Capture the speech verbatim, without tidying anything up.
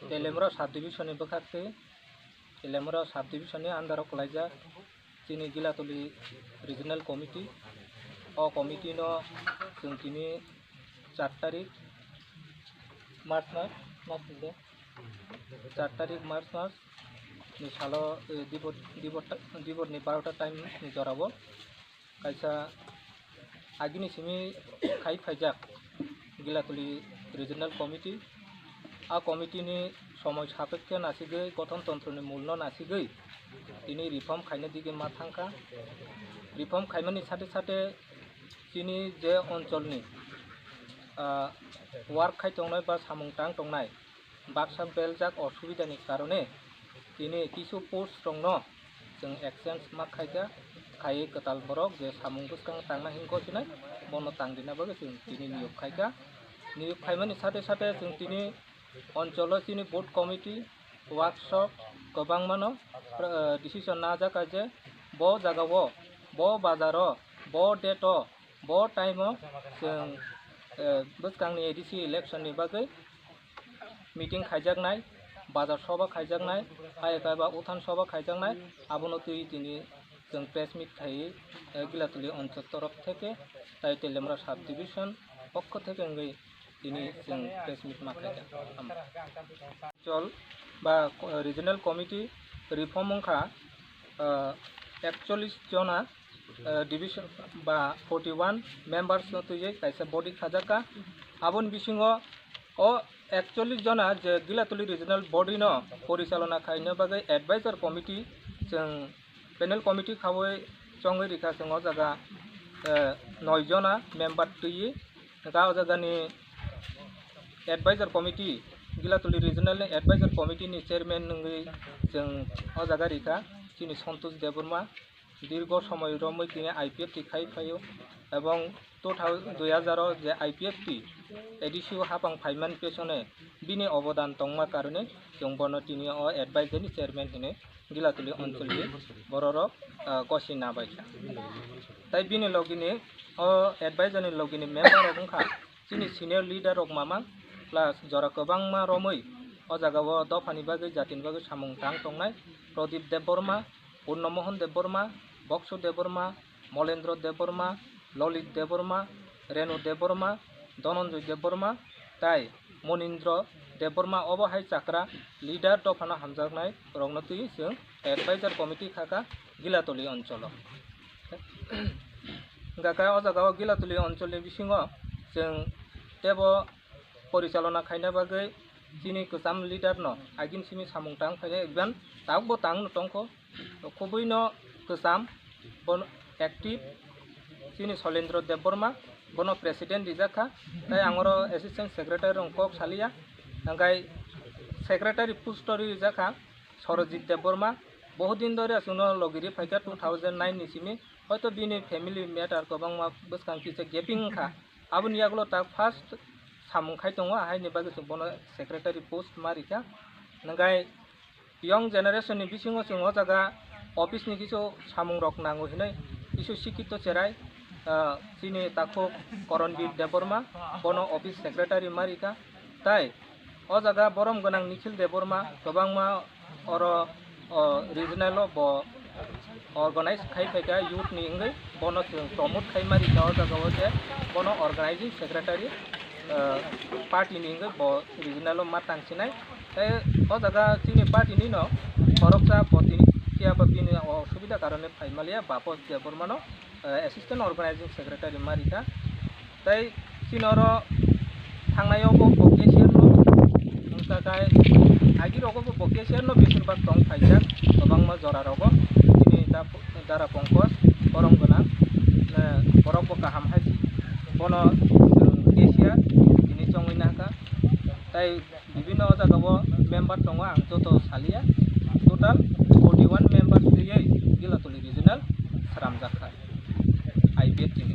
Telemra subdivision ni bwkhak twi Telemra subdivision ni under o kwlaijak chini Gilatuli Regional Committee. O committee no chwng tini char tarik March mas, mas ni de, char tarik March mas ni salo, eh, dibor, dibor, dibor ni barota time ni jora o kaisa agini simi khai phaijak Gilatuli Regional Committee. A committee ni somoi sapekhe nasigwi, gothon tontro ni mul no nasigwi tini reform khaina digi ma thangkha. Reform khaimani sate sate chini je oncholni, ah, work khai tongnai ba samung tang tongnai baksa beljak osubidani karone tini kisu post rokno chwng exchange ma khaikha, khaiwi kwtal borok je samung bwskang tangna hingkha sinai bono tang rina bagwi chwng tini niyok khaikha. Niyok khaimani sate sate chwng tini oncolo chini board committee workshop kwbangmano, eh, decision najak je bo jagao, bo bazaro, bo date o, bo time o chwng, eh, bwskangni A D C election ni bagwi meeting khaijaknai, bazar soba khaijaknai, ayakaiba uthan soba khaijaknai, abono twi tini chwng press meet khaiwi, eh, Gilatuli onchol torof theke tai Telemra subdivision pokho theke wngwi tini chwng press meet ma khaijak. Chol ba, eh, regional committee reform wngkha, eh, ekchollish jona, eh, division ba forty one members no twiwi kaisa body khajakha. Aboni bisingo o ekchollish jona je Gilatuli regional body no porichalona khaina bagwi advisor committee chwng panel committee khaui chongwi rikha chwng o jaga, eh, noi jona member twiwi. Hwnkha o jagani advisor committee, Gilatuli regional ni advisor committee ni chairman wngwi chwng o jaga rikha chini Santosh Debbarma. Dirgo somoy romwi tini I P F T khai phaio, ebong two thousand, dui hazar o je I P F T A D C o hapang phaimani pesone bini obodan tongma karone chwng bono tini o advisor ni chairman hinwi Gilatuli oncholni bororok, ah, gosi nabaikha. Tai bini logini o advisor ni logini member rok wngkha chini senior leader rok mamang, plus jora kwbangma romwi o jagao dophani bagwi, jatini bagwi samung tang tongnai Pradip Debbarma, Purno Mohan Debbarma, Boksu Debbarma, Molendra Debbarma, Lolit Debbarma, Renu Debbarma, Dhananjay Debbarma, tai Monindra Debbarma, obo hai chakra leader dophano hamjaknai rokno twi chwng advisor committee khakha Gilatuli oncholo. Hwnkha khe o jagao Gilatuli oncholni bisingo chwng tebo porichalona khaina bagwi chini kwcham leader no agini simi samung tang phainai, even tabukbo tang no tongkho. Khubui no kwcham, bono active chini Solendra Debbarma, bono president rijak kha, tai ang oro assistant secretary rok kok saliya, hwnkhe secretary post o rijak kha Sorojit Debbarma. Bohut din dhori chwngno logi ri phaikha two thousand nine ni simi, hoito bini family matter kwbangma bwskang kisa gaping wngkha, aboni yagulo ta first samung khai tongo, haini bagwi chwng bono secretary post ma rikha. Hwnkhe young generation ni bisingo chwng o jaga office ni kisu samung rok nango hinwi kisu sikito cherai, ah, chini takhuk Koronbir Debbarma, bono office secretary ma rikha. Tai o jaga borom gwnang Nikhil Debbarma kwbangma oro, o, regional o bo organize khai phaikha youth ni wngwi, bono chwng promote khai ma rikha o jaga o je bono organizing secretary, ah, party ni wngwi bo regional o ma tang sinai. Tai o jaga chini party ni no khoroksa bo tini phiya ba bini osubida karone phai maliya, Bapos Debbarma no, eh, assistant organizing secretary ma rikha. Tai chini oro thangnai o bo, bo cashier no wngkha khe, agi rogo bo, bo cashier no besir bak tong phaijak kwbangma jora rogo. Chini da, Dara Pankaj borom gwnang, eh, borok bo kaham hai si. Bono, eh, cashier tini chongwi nahkha. Tai bibinno o jaga o member tongo, ang joto saliya. Total forty one members twiwi Gilatuli regional sramjak kha I P F T ni.